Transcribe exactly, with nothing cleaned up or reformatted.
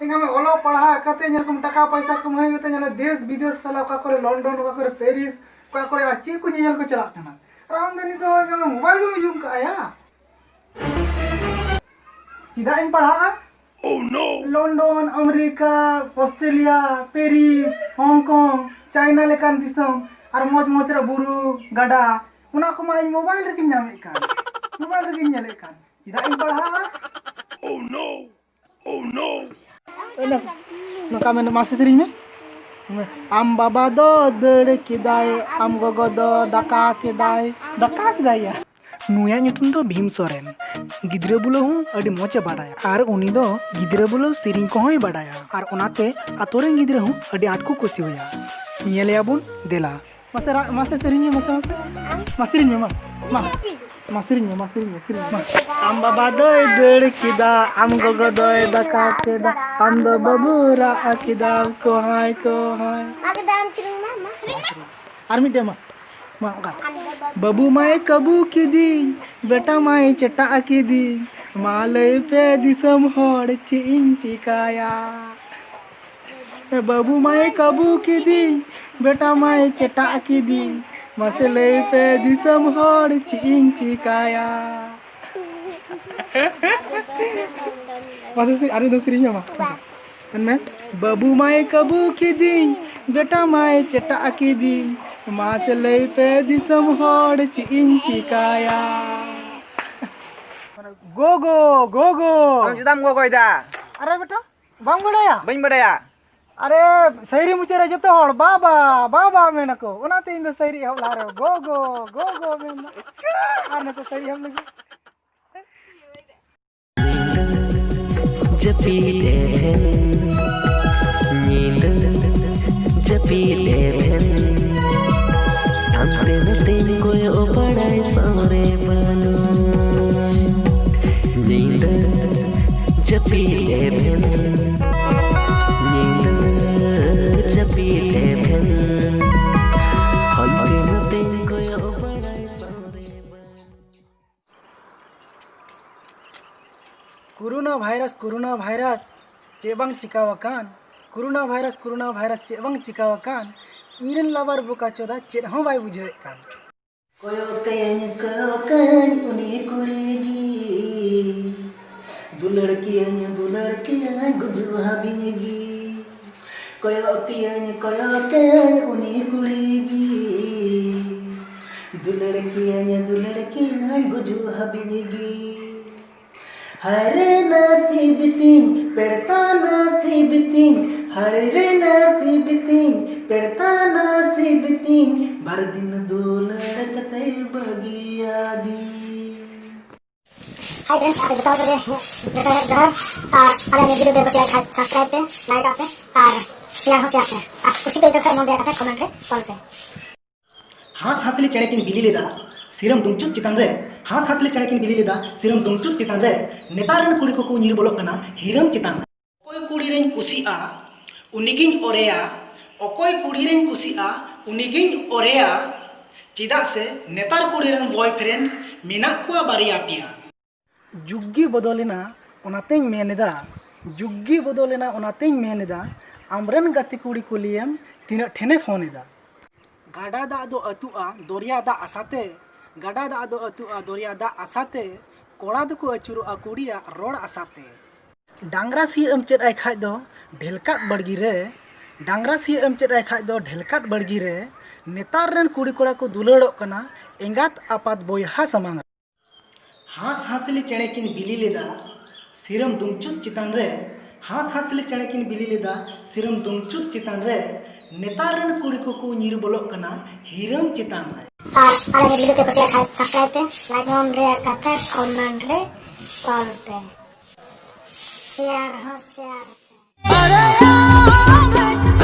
ᱧᱮᱞ ᱢᱮ, ᱚᱞᱚᱜ ᱯᱟᱲᱦᱟᱜ ᱠᱟᱛᱮ ᱧᱮᱞ ᱠᱚᱢ ᱴᱟᱠᱟ ᱯᱚᱭᱥᱟ ᱠᱟᱢᱟᱣ ᱠᱟᱛᱮ ᱧᱮᱞ ᱢᱮ ᱫᱮᱥ ᱵᱤᱫᱮᱥ ᱥᱟᱞᱟ ᱚᱠᱟ ᱠᱚᱨᱮ ᱞᱚᱱᱰᱚᱱ, ᱚᱠᱟ ᱠᱚᱨᱮ ᱯᱮᱨᱤᱥ, ᱚᱠᱟ ᱠᱚᱨᱮ ᱟᱨ ᱪᱮᱫ ᱠᱚ ᱧᱮᱧᱮᱞ ᱠᱚ ᱪᱟᱞᱟᱜ ᱠᱟᱱᱟ᱾ ᱟᱨ ᱟᱢ ᱫᱚ ᱱᱤᱛ ᱫᱚ ᱧᱮᱞ ᱢᱮ ᱢᱳᱵᱟᱭᱤᱞ ᱜᱮᱢ ᱤᱭᱩᱡᱽ ᱠᱟᱜᱼᱟ ᱭᱟ᱾ ᱪᱮᱫᱟᱜ ᱤᱧ ᱯᱟᱲᱦᱟᱜᱼᱟ? London, America, Australia, Paris, Hong Kong, China ᱞᱮᱠᱟᱱ ᱫᱤᱥᱚᱢ, ᱟᱨ ᱢᱚᱡᱽ ᱢᱚᱡᱽ ᱨᱮ ᱵᱩᱨᱩ, ᱜᱟᱰᱟ, ᱚᱱᱟ ᱠᱚᱢᱟ ᱤᱧ ᱢᱳᱵᱟᱭᱤᱞ ᱨᱮᱜᱮᱧ ᱧᱟᱢᱮᱫ ᱠᱟᱱ, ᱢᱳᱵᱟᱭᱤᱞ ᱨᱮᱜᱮᱧ ᱧᱮᱞᱮᱫ ᱠᱟᱱ᱾ ᱪᱮᱫᱟᱜ ᱤᱧ ᱯᱟᱲᱦᱟᱜᱼᱟ? ᱱᱚᱝᱠᱟ ᱢᱮᱱ, ᱢᱟᱥᱮ ᱥᱮᱨᱮᱧ ᱢᱮ᱾ ᱟᱢ ᱵᱟᱵᱟ ᱫᱚ ᱫᱟᱹᱲ ᱠᱮᱫᱟᱭ, ᱟᱢ ᱜᱚᱜᱚ ᱫᱚ ᱫᱟᱠᱟ ᱠᱮᱫᱟᱭ᱾ ᱫᱟᱠᱟ ᱠᱮᱫᱟᱭ ᱭᱟ᱾ ᱱᱩᱭᱟᱜ ᱧᱩᱛᱩᱢ ᱫᱚ ᱵᱷᱤᱢ ᱥᱚᱨᱮᱱ᱾ ᱜᱤᱫᱽᱨᱟᱹ ᱵᱩᱞᱟᱹᱣ ᱦᱚᱸ ᱟᱹᱰᱤ ᱢᱚᱡᱽ ᱮ ᱵᱟᱰᱟᱭᱟ᱾ ᱟᱨ ᱩᱱᱤ ᱫᱚ ᱜᱤᱫᱽᱨᱟᱹ ᱵᱩᱞᱟᱹᱣ ᱥᱮᱨᱮᱧ ᱠᱚᱦᱚᱸᱭ ᱵᱟᱰᱟᱭᱟ᱾ ᱟᱨ ᱚᱱᱟᱛᱮ ᱟᱛᱳ ᱨᱮᱱ ᱜᱤᱫᱽᱨᱟᱹ ᱦᱚᱸ ᱟᱹᱰᱤ ᱟᱸᱴ ᱠᱚ ᱠᱩᱥᱤᱣᱟᱭᱟ᱾ ᱧᱮᱞᱮᱭᱟ ᱵᱚᱱ, ᱫᱮᱞᱟ᱾ ᱢᱟᱥᱮ ᱨᱟ-, ᱢᱟᱥᱮ ᱥᱮᱨᱮᱧ ᱢᱮ, ᱢᱟᱥᱮ, ᱢᱟᱥᱮ᱾ ᱢᱟ ᱥᱮᱨᱮᱧ ᱢᱮ, ᱢᱟ᱾ ᱢᱟ᱾ ᱢᱟ ᱥᱮᱨᱮᱧ ᱢᱮ, ᱢᱟ ᱥᱮᱨᱮᱧ ᱢᱮ, ᱥᱮᱨᱮᱧ ᱢᱮ, ᱢᱟ᱾ ᱟᱢ ᱵᱟᱵᱟ ᱫᱚᱭ ᱫᱟᱹᱲ ᱠᱮᱫᱟ, ᱟᱢ ᱜᱚᱜᱚ ᱫᱚᱭ ᱫᱟᱠᱟ ᱠᱮᱫᱟ, ᱟᱢ ᱫᱚ ᱵᱟᱹᱵᱩ ᱨᱟᱜ ᱠᱮᱫᱟᱢ, ᱠᱚᱦᱟᱭ, ᱠᱚᱦᱟᱭ᱾ ᱢᱟ ᱠᱮᱫᱟᱢ, ᱥᱮᱨᱮᱧ ᱢᱮ, ᱢᱟ᱾ ᱟᱨ ᱢᱤᱫᱴᱮᱱ, ᱢᱟ᱾ ᱢᱟ, ᱚᱱᱠᱟ᱾ ᱵᱟᱹᱵᱩ ᱢᱟᱭ ᱠᱟᱹᱵᱩ ᱠᱤᱫᱤᱧ, ᱵᱮᱴᱟ ᱢᱟᱭ ᱪᱮᱴᱟᱜ ᱠᱤᱫᱤᱧ, ᱢᱟ ᱞᱟᱹᱭ ᱯᱮ ᱫᱤᱥᱚᱢ ᱦᱚᱲ ᱪᱮᱫ ᱤᱧ ᱪᱤᱠᱟᱭᱟ? ᱵᱟᱹᱵᱩ ᱢᱟᱭ ᱠᱟᱹᱵᱩ ᱠᱤᱫᱤᱧ, ᱵᱮᱴᱟ ᱢᱟᱭ ᱪᱮᱴᱟᱜ ᱠᱤᱫᱤᱧ, ᱢᱟᱥᱮ ᱞᱟᱹᱭ ᱯᱮ ᱫᱤᱥᱚᱢ ᱦᱚᱲ ᱪᱮᱫ ᱤᱧ ᱪᱤᱠᱟᱭᱟ? ᱢᱟᱥᱮ ᱥᱮ-, ᱟᱨ ᱢᱤᱫ ᱫᱷᱟᱣ ᱥᱮᱨᱮᱧ ᱢᱮ ᱢᱟ᱾ ᱢᱮᱱ ᱢᱮ, ᱵᱟᱹᱵᱩ ᱢᱟᱭ ᱠᱟᱹᱵᱩ ᱠᱤᱫᱤᱧ, ᱵᱮᱴᱟ ᱢᱟᱭ ᱪᱮᱴᱟᱜ ᱠᱤᱫᱤᱧ, ᱢᱟᱥᱮ ᱞᱟᱹᱭ ᱯᱮ ᱫᱤᱥᱚᱢ ᱦᱚᱲ ᱪᱮᱫ ᱤᱧ ᱪᱤᱠᱟᱭᱟ? ᱜᱚᱜᱚ, ᱜᱚᱜᱚ᱾ ᱟᱢ ᱪᱮᱫᱟᱜ ᱮᱢ ᱜᱚᱜᱚᱭᱮᱫᱟ? ᱟᱨᱮ ᱵᱮᱴᱟ, ᱵᱟᱢ ᱵᱟᱰᱟᱭᱟ? ᱵᱟᱹᱧ ᱵᱟᱰᱟᱭᱟ᱾ ᱟᱨᱮ, ᱥᱟᱭᱨᱤ ᱢᱩᱪᱟᱹᱫ ᱨᱮ ᱡᱚᱛᱚ ᱦᱚᱲ ᱵᱟᱵᱟ, ᱵᱟᱵᱟ ᱢᱮᱱᱟᱠᱚ᱾ ᱚᱱᱟᱛᱮ ᱤᱧ ᱫᱚ ᱥᱟᱭᱨᱤ ᱮᱦᱚᱵ ᱞᱟᱦᱟ ᱨᱮ ᱜᱚ, ᱜᱚ, ᱜᱚ, ᱜᱚ ᱢᱮᱱ ᱫᱚ᱾ ᱟᱨ ᱱᱤᱛᱚᱜ ᱥᱟᱭᱨᱤ ᱮᱦᱚᱵ ᱞᱟᱹᱜᱤᱫ᱾ ᱡᱟᱹᱯᱤᱫ ᱮᱵᱷᱮᱱ, ᱧᱤᱫᱟᱹ ᱡᱟᱹᱯᱤᱫ ᱮᱵᱷᱮᱱ, ᱦᱟᱱᱛᱮ ᱱᱟᱛᱮᱧ ᱠᱚᱭᱚᱜ ᱵᱟᱲᱟᱭ ᱥᱟᱶᱨᱮ ᱵᱟᱹᱱᱩᱢ᱾ ᱧᱤᱫᱟᱹ ᱡᱟᱹᱯᱤᱫ ᱮᱵᱷᱮᱱ, ᱧᱤᱫᱟᱹ ᱡᱟᱹᱯᱤᱫ ᱮᱵᱷᱮᱱ, ᱦᱟᱱᱛᱮ ᱱᱟᱛᱮᱧ ᱠᱚᱭᱚᱜ ᱵᱟᱲᱟᱭ ᱥᱟᱶᱨᱮ ᱵᱟᱹᱱᱩᱢ᱾ ᱠᱳᱨᱳᱱᱟ ᱵᱷᱟᱭᱨᱟᱥ, ᱠᱳᱨᱳᱱᱟ ᱵᱷᱟᱭᱨᱟᱥ, ᱪᱮᱫ ᱵᱟᱝ ᱪᱤᱠᱟᱣ ᱟᱠᱟᱱ? ᱠᱳᱨᱳᱱᱟ ᱵᱷᱟᱭᱨᱟᱥ, ᱠᱳᱨᱳᱱᱟ ᱵᱷᱟᱭᱨᱟᱥ, ᱪᱮᱫ ᱵᱟᱝ ᱪᱤᱠᱟᱣ ᱟᱠᱟᱱ? ᱤᱧᱨᱮᱱ ᱞᱟᱵᱟᱨ ᱵᱚᱠᱟ ᱪᱚᱫᱟ ᱪᱮᱫ ᱦᱚᱸ ᱵᱟᱭ ᱵᱩᱡᱷᱟᱹᱣᱮᱫ ᱠᱟᱱ᱾ ᱠᱚᱭᱚᱜ ᱠᱟᱹᱧ, ᱠᱚᱭᱚᱜ ᱠᱟᱹᱧ ᱩᱱᱤ ᱠᱩᱲᱤ ᱜᱮ᱾ ᱫᱩᱞᱟᱹᱲ ᱠᱤᱭᱟᱹᱧ, ᱫᱩᱞᱟᱹᱲ ᱠᱤᱭᱟᱹᱧ ᱜᱩᱡᱩᱜ ᱦᱟᱹᱵᱤᱡ ᱜᱮ᱾ ᱠᱚᱭᱚᱜ ᱠᱤᱭᱟᱹᱧ, ᱠᱚᱭᱚᱜ ᱠᱟᱹᱧ ᱩᱱᱤ ᱠᱩᱲᱤ ᱜᱮ᱾ ᱫᱩᱞᱟᱹᱲ ᱠᱤᱭᱟᱹᱧ, ᱫᱩᱞᱟᱹᱲ ᱠᱤᱭᱟᱹᱧ ᱜᱩᱡᱩᱜ ᱦᱟᱹᱵᱤᱡ ᱜᱮ᱾ ᱦᱟᱭᱨᱮ ᱱᱟᱥᱤᱵ ᱛᱤᱧ, ᱯᱮᱲᱛᱟ ᱱᱟᱥᱤᱵ ᱛᱤᱧ, ᱦᱟᱭᱨᱮ ᱱᱟᱥᱤᱵ ᱛᱤᱧ, ᱯᱮᱲᱛᱟ ᱱᱟᱥᱤᱵ ᱛᱤᱧ, ᱵᱟᱨ ᱫᱤᱱ ᱫᱩᱞᱟᱹᱲ ᱠᱟᱛᱮ ᱵᱟᱹᱜᱤᱭᱟᱫᱤᱧ᱾ Hi friends, ᱟᱯᱮ ᱡᱚᱛᱚ ᱦᱚᱲ ᱠᱚᱜᱮ ᱡᱚᱛᱚ ᱦᱚᱲ ᱡᱚᱦᱟᱨ᱾ ᱟᱨ ᱟᱞᱮ ᱱᱤᱭᱟᱹ video ᱯᱮ ᱠᱩᱥᱤᱭᱟᱜ ᱠᱷᱟᱱ subscribe ᱯᱮ, like ᱟᱜ ᱯᱮ, ᱟᱨ share ᱦᱚᱸ share ᱯᱮ᱾ ᱟᱨ ᱠᱩᱥᱤ ᱯᱮ ᱟᱹᱭᱠᱟᱹᱣ ᱠᱷᱟᱱ ᱢᱚᱱ ᱨᱮᱭᱟᱜ ᱠᱟᱛᱷᱟ comment ᱨᱮ ᱚᱞ ᱯᱮ᱾ ᱦᱟᱸᱥ ᱦᱟᱸᱥᱞᱤ ᱪᱮᱬᱮ ᱠᱤᱱ ᱵᱤᱞᱤ ᱞᱮᱫᱟ ᱥᱤᱨᱟᱹᱢ ᱫᱩᱢᱪᱩᱫ ᱪᱮᱛᱟᱱ ᱨᱮ᱾ ᱦᱟᱸᱥ ᱦᱟᱸᱥᱞᱤ ᱪᱮᱬᱮ ᱠᱤᱱ ᱵᱤᱞᱤ ᱞᱮᱫᱟ ᱥᱤᱨᱟᱹᱢ ᱫᱩᱢᱪᱩᱫ ᱪᱮᱛᱟᱱ ᱨᱮ᱾ ᱱᱮᱛᱟᱨ ᱨᱮᱱ ᱠᱩᱲᱤ ᱠᱚᱠᱚ ᱧᱤᱨ ᱵᱚᱞᱚᱜ ᱠᱟᱱᱟ ᱦᱤᱨᱟᱹᱢ ᱪᱮᱛᱟᱱ ᱨᱮ᱾ ᱚᱠᱚᱭ ᱠᱩᱲᱤ ᱨᱮᱧ ᱠᱩᱥᱤᱜᱼᱟ, ᱩᱱᱤᱜᱤᱧ ᱚᱨᱮᱭᱟ᱾ ᱚᱠᱚᱭ ᱠᱩᱲᱤ ᱨᱮᱧ ᱠᱩᱥᱤᱜᱼᱟ, ᱩᱱᱤᱜᱤᱧ ᱚᱨᱮᱭᱟ᱾ ᱪᱮᱫᱟᱜ ᱥᱮ ᱱᱮᱛᱟᱨ ᱠᱩᱲᱤ ᱨᱮᱱ boyfriend ᱢᱮᱱᱟᱜ ᱠᱚᱣᱟ ᱵᱟᱨᱭᱟ ᱯᱮᱭᱟ᱾ ᱡᱩᱜᱽ ᱜᱮ ᱵᱚᱫᱚᱞᱮᱱᱟ, ᱚᱱᱟᱛᱮᱧ ᱢᱮᱱ ᱮᱫᱟ᱾ ᱡᱩᱜᱽ ᱜᱮ ᱵᱚᱫᱚᱞᱮᱱᱟ, ᱚᱱᱟᱛᱮᱧ ᱢᱮᱱ ᱮᱫᱟ᱾ ᱟᱢᱨᱮᱱ ᱜᱟᱛᱮ ᱠᱩᱲᱤ ᱠᱩᱞᱤᱭᱮᱢ, ᱛᱤᱱᱟᱹᱜ ᱴᱷᱮᱱᱮ ᱯᱷᱳᱱ ᱮᱫᱟ᱾ ᱜᱟᱰᱟ ᱫᱟᱜ ᱫᱚ ᱟᱹᱛᱩᱜᱼᱟ ᱫᱚᱨᱭᱟ ᱫᱟᱜ ᱟᱥᱟᱛᱮ᱾ ᱜᱟᱰᱟ ᱫᱟᱜ ᱫᱚ ᱟᱹᱛᱩᱜᱼᱟ ᱫᱚᱨᱭᱟ ᱫᱟᱜ ᱟᱥᱟᱛᱮ᱾ ᱠᱚᱲᱟ ᱫᱚᱠᱚ ᱟᱹᱪᱩᱨᱚᱜᱼᱟ ᱠᱩᱲᱤᱭᱟᱜ ᱨᱚᱲ ᱟᱥᱟᱛᱮ᱾ ᱰᱟᱝᱨᱟ ᱥᱤᱭᱳᱜ ᱮᱢ ᱪᱮᱫ ᱟᱭ ᱠᱷᱟᱡ ᱫᱚ ᱰᱷᱮᱞᱠᱟᱫ ᱵᱟᱲᱜᱤ ᱨᱮ᱾ ᱰᱟᱝᱨᱟ ᱥᱤᱭᱳᱜ ᱮᱢ ᱪᱮᱫ ᱟᱭ ᱠᱷᱟᱡ ᱫᱚ ᱰᱷᱮᱞᱠᱟᱫ ᱵᱟᱲᱜᱤ ᱨᱮ᱾ ᱱᱮᱛᱟᱨ ᱨᱮᱱ ᱠᱩᱲᱤ ᱠᱚᱲᱟ ᱠᱚ ᱫᱩᱞᱟᱹᱲᱚᱜ ᱠᱟᱱᱟ ᱮᱸᱜᱟᱛ ᱟᱯᱟᱛ ᱵᱚᱭᱦᱟ ᱥᱟᱢᱟᱝ ᱨᱮ᱾ ᱦᱟᱸᱥ ᱦᱟᱸᱥᱞᱤ ᱪᱮᱬᱮ ᱠᱤᱱ ᱵᱤᱞᱤ ᱞᱮᱫᱟ ᱥᱤᱨᱟᱹᱢ ᱫᱩᱢᱪᱩᱫ ᱪᱮᱛᱟᱱ ᱨᱮ᱾ ᱦᱟᱸᱥ ᱦᱟᱸᱥᱞᱤ ᱪᱮᱬᱮ ᱠᱤᱱ ᱵᱤᱞᱤ ᱞᱮᱫᱟ ᱥᱤᱨᱟᱹᱢ ᱫᱩᱢᱪᱩᱫ ᱪᱮᱛᱟᱱ ᱨᱮ᱾ ᱱᱮᱛᱟᱨ ᱨᱮᱱ ᱠᱩᱲᱤ ᱠᱚᱠᱚ ᱧᱤᱨ ᱵᱚᱞᱚᱜ ᱠᱟᱱᱟ ᱦᱤᱨᱟᱹᱢ ᱪᱮᱛᱟᱱ ᱨᱮ᱾ ᱟᱨ ᱟᱞᱮ ᱱᱤᱭᱟᱹ video ᱯᱮ ᱠᱩᱥᱤᱭᱟᱜ ᱠᱷᱟᱱ subscribe ᱯᱮ, like ᱢᱚᱱ ᱨᱮᱭᱟᱜ ᱠᱟᱛᱷᱟ comment ᱨᱮ ᱚᱞ ᱯᱮ, share ᱦᱚᱸ share ᱯᱮ᱾